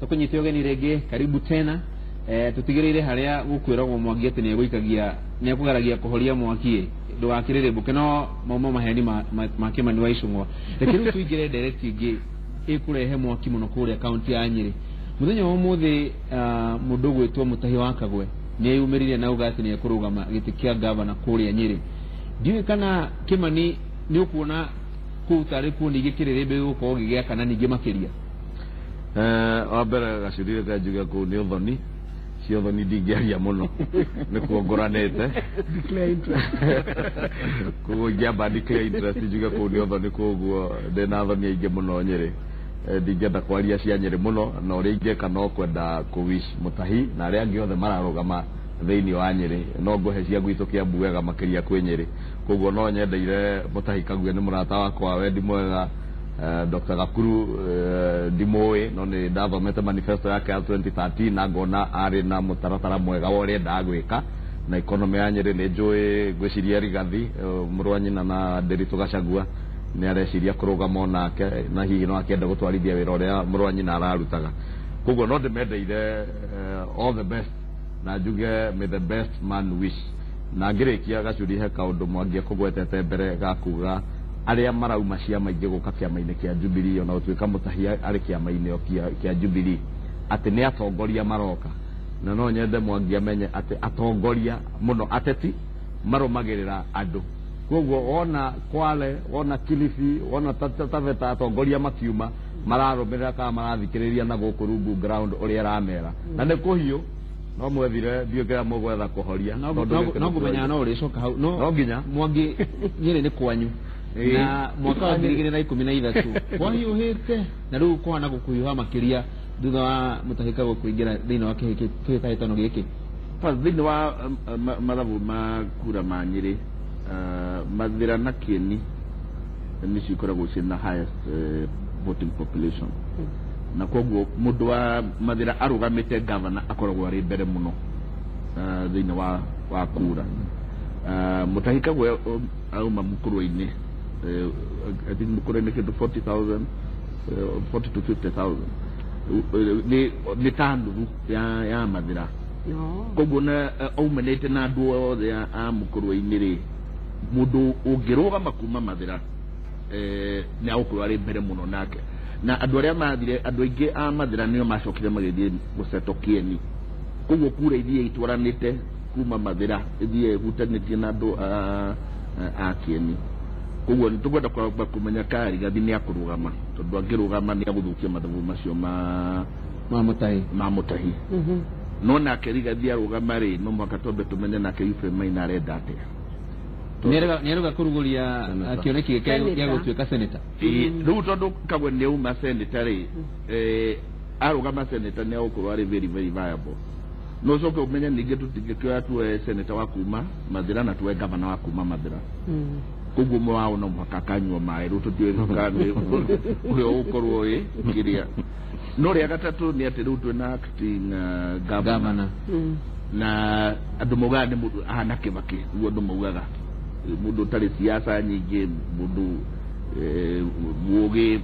Tũkũnyite ũgeni rĩngĩ, karibu tena. Tũtigĩrĩire harĩa gũkwĩragwo Mwangi atĩ nĩegũikagia, nĩekũgeragia kũhoria mwaki ndũgakĩrĩrĩmbũke, no mauma maheni ma Kĩmani wa Icũng'wa. Reke rĩu tũingĩre ndereti ĩngĩ ĩkũrehe mwaki mũno kũrĩa kaunti ya Nyĩrĩ. Mũthenya wa ũmũthĩ, mũndũ ũgwĩtwo Mũtahi wa Kagwe nĩeyumĩririe na auga atĩ nĩekũrũgama gĩtĩ kĩa ngavana kũrĩa Nyĩrĩ. Ndiũĩ kana Kĩmani nĩ ũkuona kũu tarĩ kuo ningĩ kĩrĩrĩmbĩ gĩgũkorwo gĩgĩakana ningĩ makĩria. Wa mbere, Gacuri, reke njuge kũu nĩ ũthoni cia ũthoni, ndingĩaria mũno nĩ kuo ngũranĩte. Declare interest. Koguo ingĩamba declare interest, njuge kũu nĩ ũthoni, koguo ndĩna thoni aingĩ mũno Nyĩrĩ. Ndingĩenda kwaria cia Nyĩrĩ mũno, na ũrĩa ingĩka no kwenda kũ wish Mũtahi na arĩa angĩ othe mararũgama thĩinĩ wa Nyĩrĩ. No ngũhe cia gwitũ Kĩambu wega makĩria kwĩ Nyĩrĩ, koguo no nyendeire Mũtahi Kague nĩ mũrata wakwa, wendi mwega. Dr. Gakuru, ndimũĩ, no nĩ ndathomete manifesto yake ya 2013 na ngona arĩ na mũtaratara mwega wa ũrĩa endaga gwĩka na economy ya Nyĩrĩ. Nĩ njũĩ, ngwĩciria Rigathi, mũrũ wa nyina na Ndĩritũ Gachagua, nĩ areciria kũrũgama onake, na hihi no akĩende gũtwarithia wĩra ũrĩa mũrũ wa nyina ararutaga. Koguo no ndĩmendeire all the best na njuge may the best man wish. Na ngĩrĩkia, Gacuri, he kaũndũ Mwangi ekũgwetete mbere ga kuga arĩa marauma ciama ingĩ gũka kĩama-inĩ kĩa Jubilee, ona gũtuĩka Mũtahi arĩ kĩama-inĩ o kĩa Jubilee, atĩ nĩ atongoria maroka. Na no nyende Mwangi amenye atĩ atongoria mũno ateti marũmagĩrĩra andũ. Koguo wona Kwale, wona Kilifi, wona Taveta, atongoria makiuma mararũmĩrĩra kana marathikĩrĩria na gũkũ rungu ground ũrĩa ĩramera, na nĩ kũhiũ no mwethire, ndiũĩ kĩrĩa mũgwetha kũhoria. Tondũ gĩkĩ no ngũmenyaga no ũrĩcoka hau, no No nginya. Mwangi, Nyĩrĩ nĩ kwanyu. Na mwaka wa 2013 kwahiũhĩte, na rĩu kũhana gũkũhiũha makĩria thutha wa Mũtahi Kagwe kũingĩra thĩinĩ wa kĩhĩtahĩtano gĩkĩ. First, thĩinĩ wa mathabu ma kura ma Nyĩrĩ, Mathĩra na Kĩeni nĩcio ikoragwo ciĩna highest voting population, na koguo mũndũ wa Mathĩra arũgamĩte governor akoragwo arĩ mbere mũno thĩinĩ wa kura. Mũtahi Kagwe auma Mũkũrwe-inĩ, I think Mũkũrwe-inĩ kĩndũ 40,000, 40 to 50,000, nĩ ta nuthu ya Mathĩra. Koguo na aumanĩte na andũ othe a Mũkũrwe-inĩ rĩ, mũndũ ũngĩrũgama kuma Mathĩra nĩ agũkorwo arĩ mbere mũno nake. Na andũ arĩa mathire, andũ aingĩ a Mathĩra nĩo macokire magĩthiĩ gũceto Kĩeni, koguo kura ithiĩ itwaranĩte kuma Mathĩra ithiĩ ĩhutanĩtie na andũ a Kĩeni. Koguo nĩ tũkwenda kwamba kũmenya kana Rigathi nĩ akũrũgama, tondũ angĩrũgama nĩ agũthũkia mathabu macio ma ma Mũtahi. Ma Mũtahi. No nake Rigathi arũgama rĩ, no mũhaka twambe tũmenye nake Ephraim Maina arenda atĩa. Nĩarega kũrugũria Senator. Kĩoneki gĩake gĩa Senator. gũtuĩka senator. Rĩu tondũ Kagwe nĩ auma senator rĩ, arũgama senator nĩ agũkorwo arĩ very very viable. No ũcoke ũmenye ningĩ tũtingĩkĩoya tuoe senator wa kuma Mathĩra na tuoe gavana wa kuma Mathĩra, koguo ũmwe wao no mũhaka akanyua maĩ. Rĩu tũtiũĩ kana nĩ ũrĩa ũgũkorwo ĩ kĩrĩa. No rĩa gatatũ nĩ atĩ rĩu twĩna acting governor, Governor. Na andũ maugaga nĩ mũndũ ahana Kĩbakĩ, nĩguo andũ maugaga, mũndũ ũtarĩ siasa nyingĩ, mũndũ mũũgĩ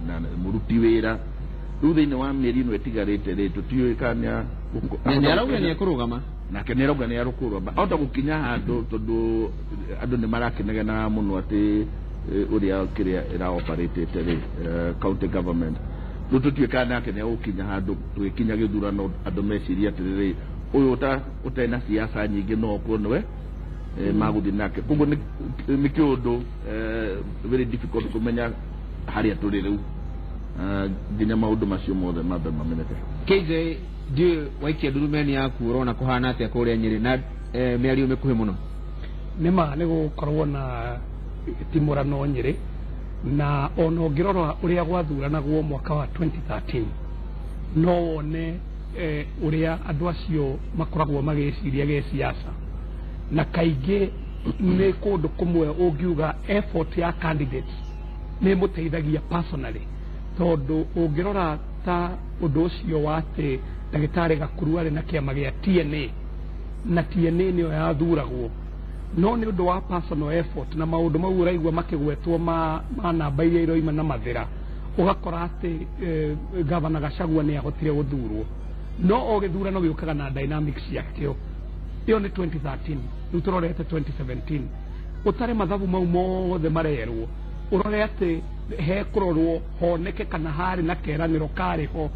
na mũruti wĩra. Rĩu thĩinĩ wa mĩeri ĩno ĩtigarĩte rĩ, tũtiũĩ kana nĩ Nĩ arauga nĩ ekũrũgama. Nake nĩ arauga nĩ arũkũrũgama, ahota gũkinya handũ, tondũ andũ nĩ marakĩnegena mũno atĩ ũrĩa kĩrĩa ĩraoperatĩte rĩ, county government. Rĩu tũtiũĩ kana nake nĩ egũkinya handũ tũgĩkinya gĩthurano andũ mecirie atĩrĩrĩ, ũyũ ũtarĩ na siasa nyingĩ no okorwo nĩwe magũthiĩ nake. Koguo nĩ kĩũndũ very difficult kũmenya harĩa tũrĩ rĩu nginya maũndũ macio mothe mambe mamenyeke. KJ, ndiũĩ waikia ndurumeni yaku ũrona kũhana atĩa kũrĩa Nyĩrĩ na mĩario mĩkuhĩ mũno. Nĩ ma nĩ gũkorwo na itimũrano Nyĩrĩ, na ona ũngĩrora ũrĩa gwathuranagwo mwaka wa 2013 no wone ũrĩa andũ acio makoragwo magĩciria gĩciaca, na kaingĩ nĩ kũndũ kũmwe ũngiuga effort ya candidates nĩ ĩmũteithagia personally, tondũ ũngĩrora ta ũndũ ũcio wa atĩ ndagĩtarĩ Gakuru arĩ na kĩama gĩa TNA, na TNA nĩyo yathuragwo, no nĩ ũndũ wa personal effort na maũndũ mau ũraigua makĩgwetwo ma namba iria iroima na Mathĩra. Ũgakora atĩ gavana Gachagua nĩ ahotire gũthurwo, no o gĩthurano gĩũkaga na dynamics ciakĩo. Ĩyo nĩ 2013, rĩu tũrorete 2017. Ũtare mathabu mau mothe marerwo, ũrore atĩ hekũrorwo honeke kana harĩ na keranĩro karĩ ho,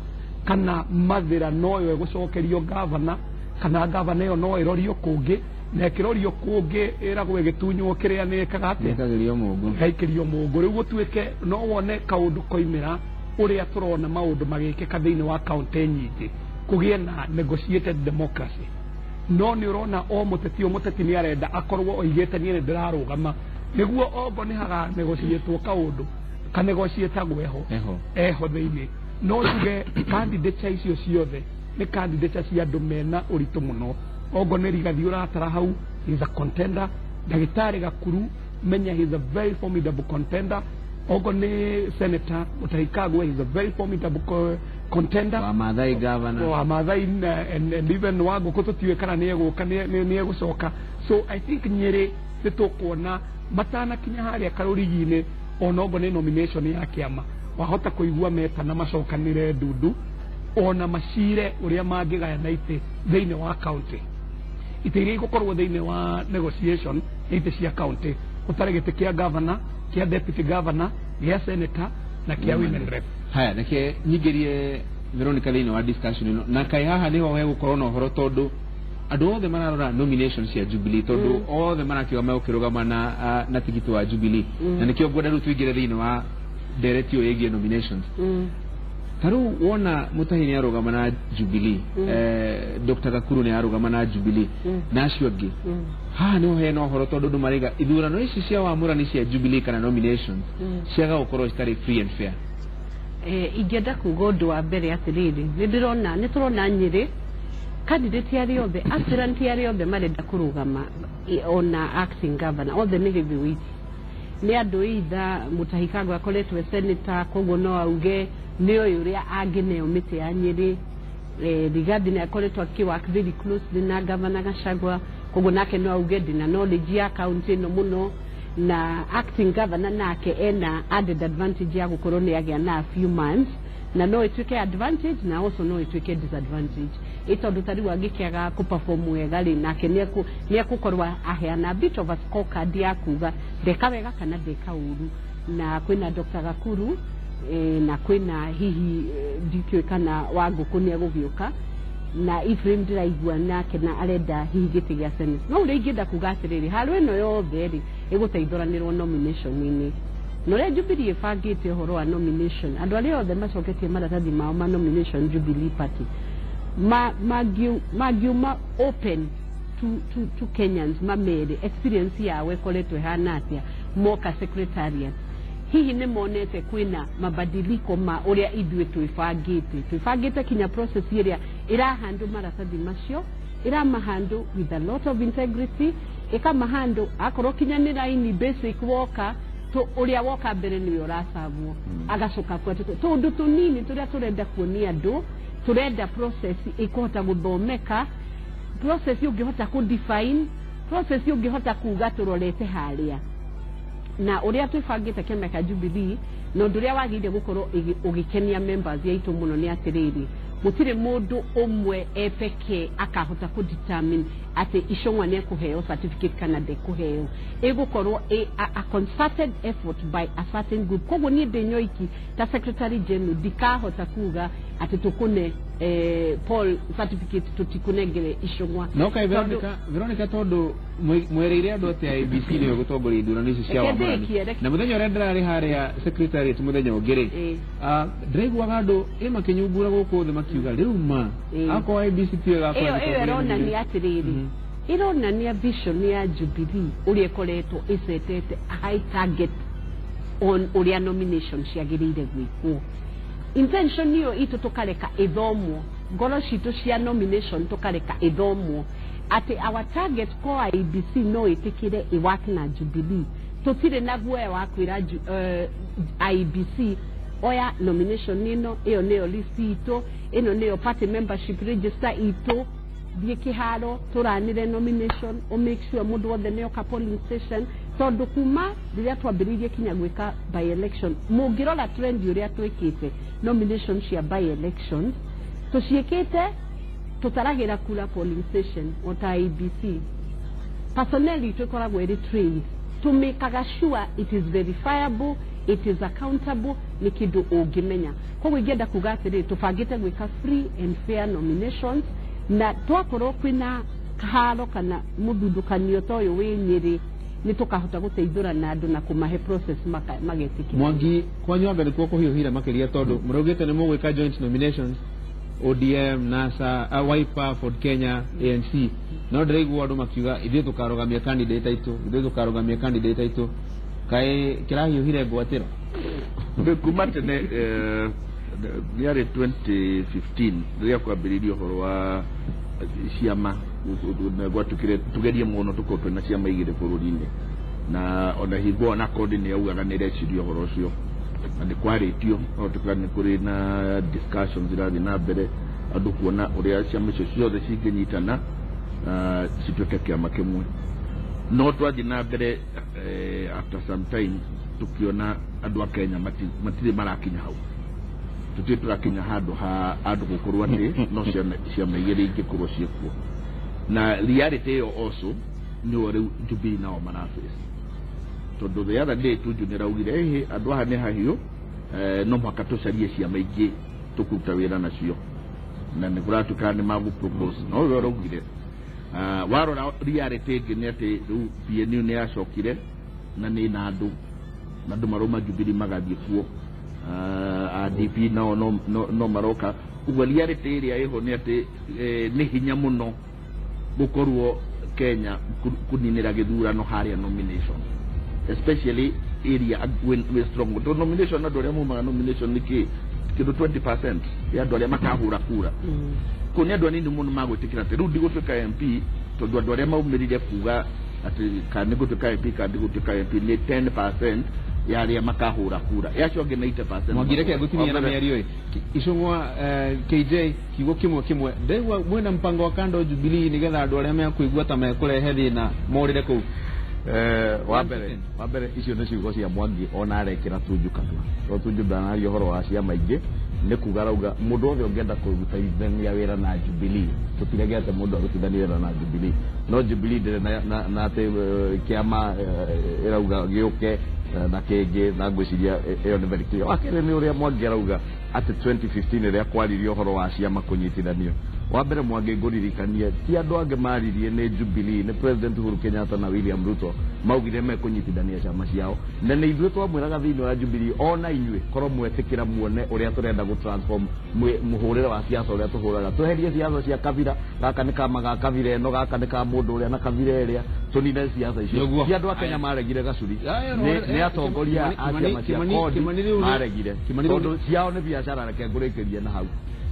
kana Mathĩra noyo ĩgũcokerio gavana, kana gavana ĩyo no ĩrorio kũngĩ, na ĩkĩrorio kũngĩ ĩragwo ĩgĩtunywo kĩrĩa nĩ ĩkaga atĩa? Nĩkagĩrio mũngũ. Gaikĩrio mũngũ. Rĩu gũtuĩke no wone kaũndũ koimĩra ũrĩa tũrona maũndũ magĩkĩka thĩinĩ wa kaũntĩ nyingĩ, kũgĩe na negotiated democracy. No nĩ ũrona o mũteti o mũteti nĩ arenda akorwo oigĩte, "Niĩ nĩ ndĩrarũgama," nĩguo ongo nĩ haga negotiatwo kaũndũ kanegotiatagwo eho. Eho. Eho thĩinĩ. No tuge candidature icio ciothe nĩ candidature cia andũ mena ũritũ mũno. Ongo nĩ Rigathi ũratara hau, he is a contender. Ndagĩtarĩ Gakuru, menya he is a very formidable contender. Ongo nĩ Senator Mutahi Kagwe, he is a very formidable contender. Wa Maathai governor. Wa Maathai and even wa ngũkũ tũtiũĩ kana nĩ egũka, nĩ egũcoka. So I think Nyĩrĩ nĩ tũkuona matanakinya harĩa karũrigi-inĩ, ona ogo nĩ nomination ya kĩama, wahota kũigua metana macokanĩre ndundu, ona macire ũrĩa mangĩgayana itĩ thĩinĩ wa county. Itĩ iria igũkorwo thĩinĩ wa negotiation nĩ itĩ cia county, gũtarĩ gĩtĩ kĩa governor, kĩa deputy governor, gĩa senator na kĩa women rep. Haya, reke nyingĩrie Veronica thĩinĩ wa discussion ĩno. Na kaĩ haha nĩho hegũkorwo na ũhoro, tondũ andũ othe mararora nomination cia Jubilee, tondũ othe marakiuga megũkĩrũgama na tigiti wa Jubilee, na nĩkĩo ngwenda rĩu tũingĩre thĩinĩ wa ndereti ĩyo ĩgiĩ nominations. Ta rĩu wona Mũtahi nĩ arũgama na Jubilee, Dr Gakuru nĩ arũgama na Jubilee na acio angĩ, haha nĩho hena ũhoro, tondũ andũ maraiga ithurano ici cia wamũrani cia Jubilee kana nominations ciaga gũkorwo citarĩ free and fair. Ingĩenda kuga ũndũ wa mbere atĩrĩrĩ, nĩ ndĩrona, nĩ tũrona Nyĩrĩ candidate arĩa othe, aspirant arĩa othe marenda kũrũgama, ona acting governor, othe nĩ heavyweight, nĩ andũ either Mutahi Kagwe akoretwo e senator, koguo no auge nĩ oĩ ũrĩa angĩneo mĩtĩ ya Nyĩrĩ. Rigathi nĩ akoretwo akĩ-work very closely na Governor Gachagua, koguo nake no auge ndĩna knowledge ya county ĩno mũno. Na acting governor nake ena added advantage ya gũkorwo nĩ agĩa na a few months, na no ĩtuĩke advantage na also no ĩtuĩke disadvantage, ĩ tondũ ta rĩu angĩkĩaga kũ-perform wega rĩ, nake nĩ ekũkorwo aheana a bit of a scorecard ya kuga ndeka wega kana ndeka ũru. Na kwĩna Dr Gakuru, na kwĩna hihi, ndikĩũĩ kana wa ngũkũ nĩ egũgĩũka, na Ephraim ndĩraigua nake na arenda hihi gĩtĩ gĩa Senate. No ũrĩa ingĩenda kuga atĩrĩrĩ, haro ĩno yothe rĩ ĩgũteithũranĩrwo nomination-inĩ, na ũrĩa Jubilee ĩbangĩte ũhoro wa nomination, andũ arĩa othe macoketie maratathi mao ma nomination Jubilee Party mangiuma open to Kenyans, mamere experience yao ĩkoretwo ĩhana atĩa moka secretariat, hihi nĩ monete kwĩna mabadiliko ma ũrĩa ithuĩ twĩbangĩte kinya process ĩrĩa ĩrahandũ maratathi macio, ĩramahandũ with a lot of integrity, ĩkamahandũ akorwo kinya nĩ raini basic woka tu, ũrĩa woka mbere nĩwe ũracabwo, agacoka buatĩtwo. Tũndũ tũnini tũrĩa tũrenda kuonia andũ, tũrenda process ĩkũhota gũthomeka, process ũngĩhota kũ define process, ũngĩhota kuga tũrorete harĩa na ũrĩa twĩbangĩte kĩama kĩa Jubilee. Na ũndũ ũrĩa wagĩrĩire gũkorwo ũgĩkenia members aitũ mũno nĩ atĩrĩrĩ, gũtirĩ mũndũ ũmwe e pekee akahota kũ determine atĩ Icũng'wa nĩ ekũheo certificate kana ndekũheo. Ĩgũkorwo a concerted effort by a certain group. Koguo niĩ ndĩ nyoiki ta secretary general ndikahota kuga atĩ tũkũne Paul certificate, tũtikũnengere Icũng'wa. No kaĩ Tondũ- Veronica, tondũ mwereire andũ atĩ IEBC nĩyo gũtongoria ithurano ici cia Reke wamũrani, ndĩkie, na mũthenya ũrĩa ndĩrarĩ harĩa secretariat mũthenya ũngĩ rĩ, ndĩraiguaga andũ ĩ makĩnyungura gũkũ thĩ makiuga rĩu ma akorwo IEBC tiyo ĩgakorwo ĩyo ĩgĩtongoria ĩronania atĩrĩrĩ, ĩronania vision ya Jubilee ũrĩa ĩkoretwo ĩcetete high target on ũrĩa nomination ciagĩrĩire gwĩkwo. Intention ĩyo itũ tũkareka ĩthomwo ngoro citũ cia nomination, tũkareka ĩthomwo atĩ our target ko IEBC no ĩtĩkĩre ĩwork na Jubilee. Tũtirĩ na guoya wa kwĩra IEBC, oya nomination ĩno, ĩyo nĩyo list itũ, ĩno nĩyo party membership register itũ, thiĩ kĩharo tũranĩre nomination, o make sure mũndũ wothe nĩ oka polling station. Tondũ kuma rĩrĩa twambĩrĩirie kinya gwĩka by election, mũngĩrora trend ũrĩa twĩkĩte nomination cia by elections, tũciĩkĩte tũtaragĩra kura polling station o ta IEBC. Personnel itũ ĩkoragwo ĩrĩ trained, tũmĩkaga sure it is verifiable, it is accountable, nĩ kĩndũ ũngĩmenya. Koguo ingĩenda kuga atĩrĩrĩ, tũbangĩte gwĩka free and fair nominations, na twakorwo kwĩna haro kana mũthundũkanio ta ũyũ wĩ Nyĩrĩ, nĩ tũkahota gũteithũrana andũ na kũmahe process magetĩkĩra. Mwangi, kwanyu anga nĩkuo kũhiũhire makĩria, tondũ mũraugĩte nĩ mũgwĩka joint nominations, ODM, NASA, Wiper, Ford Kenya, ANC, no ndĩraigua andũ makiuga ithuĩ tũkarũgamia candidate aitũ, ithuĩ tũkarũgamia candidate aitũ. Kaĩ kĩrahiũhire ngwatĩro? Kuma tene, nĩ arĩ 2015 rĩrĩa kwambĩrĩirie ũhoro wa ciama, gwatuĩkire tugerie mũno tũkorwo twĩna ciama igĩrĩ bũrũri-inĩ, na ona hingo ona kodi nĩ yaugaga nĩ ĩreciria ũhoro ũcio na nĩ kwarĩtio, no tuka nĩ kũrĩ na discussions irathiĩ na mbere andũ kuona ũrĩa ciama icio ciothe cingĩnyitana cituĩke kĩama kĩmwe. No twathiĩ na mbere, after some time tukiona andũ a Kenya matirĩ marakinya hau, tũtirĩ tũrakinya handũ ha andũ gũkorwo atĩ no ciama igĩrĩ ingĩkorwo ciĩkuo. Na reality ĩyo also nĩyo rĩu Jubilee nao maraface, tondũ the other day Tuju nĩraugire ĩhĩ andũ aha nĩ hahiũ, no mũhaka tũcarie ciama ingĩ tũkũruta wĩra nacio, na nĩ kũratuĩka nĩ magũ propose no ũrĩa ũraugire. Warora reality ĩngĩ nĩ atĩ rĩu PNU nĩ yacokire na nĩ na andũ, na andũ marauma Jubilee magathiĩ kuo. DP nao no maroka. Ũguo reality ĩrĩa ĩho nĩ atĩ nĩ hinya mũno gũkorwo Kenya kũninĩra gĩthurano harĩa nomination, especially area wĩ strong, tondũ nomination, andũ arĩa maumaga nomination nĩ kĩ kĩndũ 20% ya andũ arĩa makahũra kura. Kũu nĩ andũ anini mũno magwĩtĩkĩra atĩ rĩu ndigũtuĩka MP, tondũ andũ arĩa maumĩrire kuga atĩ kana nĩ gũtuĩka MP kana ndigũtuĩka MP nĩ 10% ya arĩa makahũra kura, ya acio angĩ 90%. Mwangireke ngũtinia na mĩario ĩ Icũng'wa. KJ, kiugo kĩmwe kĩmwe, ndaigua mwĩna mpango wa kando Jubilee nĩgetha andũ arĩa mekũigua ta mekũrehe thĩna morĩre kũu. Wa mbere icio nĩ ciugo cia Mwangi, ona arekĩra Tunju kanua, to Tunju ndanaria ũhoro wa ciama ingĩ, nĩ kuga arauga mũndũ wothe ũngĩenda kũrutithania wĩra na Jubilee, tũtiregete mũndũ arutithanie wĩra na Jubilee, no Jubilee ndĩrĩ na atĩ kĩama ĩrauga gĩũke na kĩngĩ, na ngwĩciria ĩyo nĩ very clear. Wa kerĩ nĩ ũrĩa Mwangi arauga atĩ 2015 ĩrĩa kwaririo ũhoro wa ciama kũnyitithanio, wa mbere Mwangi ngũririkanie ti andũ angĩ maririe, nĩ Jubilee, nĩ President Uhuru Kenyatta na William Ruto maugire mekũnyitithania ciama ciao, na nĩ ithuĩ twamwĩraga thĩinĩ wa Jubilee, ona inyuĩ korwo mwetĩkĩra muone ũrĩa tũrenda gũ transform mũhũrĩre wa siasa ũrĩa tũhũraga, tweherie siasa cia kabira, gaka nĩ kama ga kabira ĩno, gaka nĩ ka mũndũ ũrĩa na kabira ĩrĩa, tũnine siasa icio. Nĩguo. Ti andũ a Kenya maregire gacuri, Aya, nĩ atongoria a ciama cia Kimani- kodi Kimani maregire, Kimani rĩu tondũ ciao nĩ biacara. Reke ngũrĩkĩrie na hau,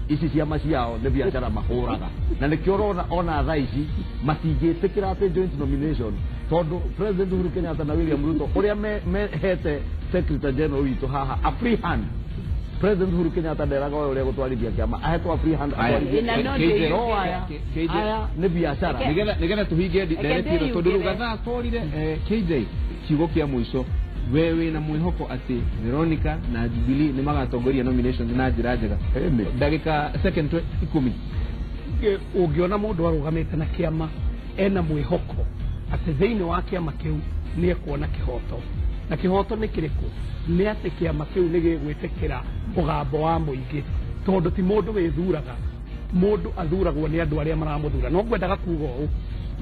ici ciama ciao nĩ biacara mahũraga, na nĩkĩo ũrona ona thaa ici matingĩtĩkĩra atĩ joint nomination, tondũ President Uhuru Kenyatta na William Ruto ũrĩa mehete secretary general witũ haha a free hand. President Uhuru Kenyatta nderaga ũyũ ũrĩa gũtwarithia kĩama, ahetwo a free hand Aya. atwarithie. Na no KJ, ndĩyugĩre. No aya KJ, aya nĩ biacara. Nigetha tũhinge Reke ndereti ĩno, tondũ rĩu ndĩyugĩre. gathaa twarire. KJ, kiugo kĩa mũico, we wĩna mwĩhoko atĩ Veronica na Jubilee nĩ magatongoria nominations na njĩra njega? Ĩni. Ndagĩka second 10. Ũngĩona mũndũ arũgamĩte na kĩama ena mwĩhoko atĩ thĩinĩ wa kĩama kĩu nĩ ekuona kĩhoto, na kĩhoto nĩ kĩrĩkũ? Nĩ atĩ kĩama kĩu nĩ gĩgwĩtĩkĩra mũgambo wa mũingĩ, tondũ ti mũndũ wĩthuraga, mũndũ athuragwo nĩ andũ arĩa maramũthura. No ngwendaga kuga ũũ,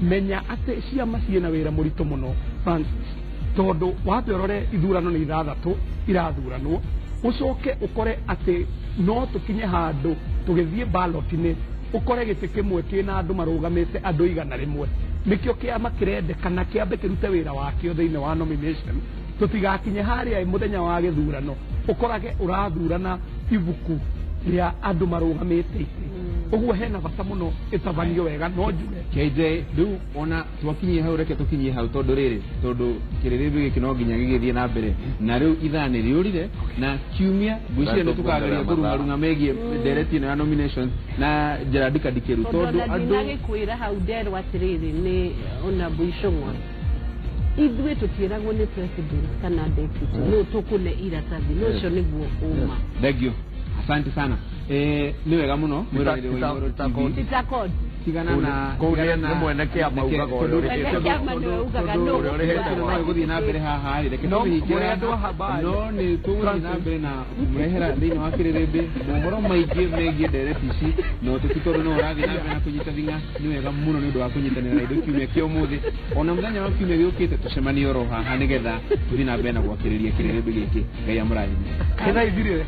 menya atĩ ciama ciĩna wĩra mũritũ mũno, Francis, tondũ wambe ũrore ithurano nĩ ithathatũ irathuranwo, ũcoke ũkore atĩ no tũkinye handũ tũgĩthiĩ ballot-inĩ ũkore gĩtĩ kĩmwe kĩna andũ marũgamĩte andũ 100. Nĩkĩo kĩama kĩrendekana kĩambe kĩrute wĩra wakĩo thĩinĩ wa nomination, tũtigakinye harĩa mũthenya wa gĩthurano ũkorage ũrathurana ibuku rĩa andũ marũgamĩte itĩ. Ũguo hena bata mũno ĩtabanio wega, no njuge KJ, rĩu ona twakinyie hau, reke tũkinyie hau, tondũ rĩrĩ, tondũ kĩrĩrĩmbĩ gĩkĩ no nginya gĩgĩthiĩ na mbere, na rĩu ithaa nĩ rĩũrire, na kiumia ngwĩciria nĩ tũkageria kũrungarunga megiĩ ndereti ĩno ya nominations na njĩra ndikandikĩru. Tondũ tondũ ona andũ ndinagĩkwĩra hau nderwo atĩrĩrĩ, nĩ ona Icũng'wa. Ithuĩ tũtiĩragwo nĩ president kana deputy no tũkũne iratathi, no ũcio nĩguo ũma. Thank you, asante sana. Nĩ wega mũno mwĩroreri wa Inooro TV. Titakod. Tigana na Kũu tigana na nĩ mwene kĩama reke- ugaga ũrĩa Mwene ũrĩhĩte. kĩama nĩwe ugaga nũ Ũrĩa ũrĩhĩte no ĩgũthiĩ na mbere haha rĩ, reke No, tũmĩhingĩre mũrĩ andũ a haha. habari. No nĩ tũgũthiĩ na mbere na kũmũrehera thĩinĩ wa kĩrĩrĩmbĩ mohoro maingĩ megiĩ ndereti ici na ũteti, tondũ no ũrathiĩ na mbere na kũnyita thing'a. Nĩ wega mũno nĩ ũndũ wa kũnyitanĩra na ithuĩ kiumia kĩa ũmũthĩ, ona mũthenya wa kiumia gĩũkĩte tũcemanie oro haha nĩgetha tũthiĩ na mbere na gwakĩrĩria kĩrĩrĩmbĩ gĩkĩ. Ngai amũrathime. Kĩtha ithirĩre.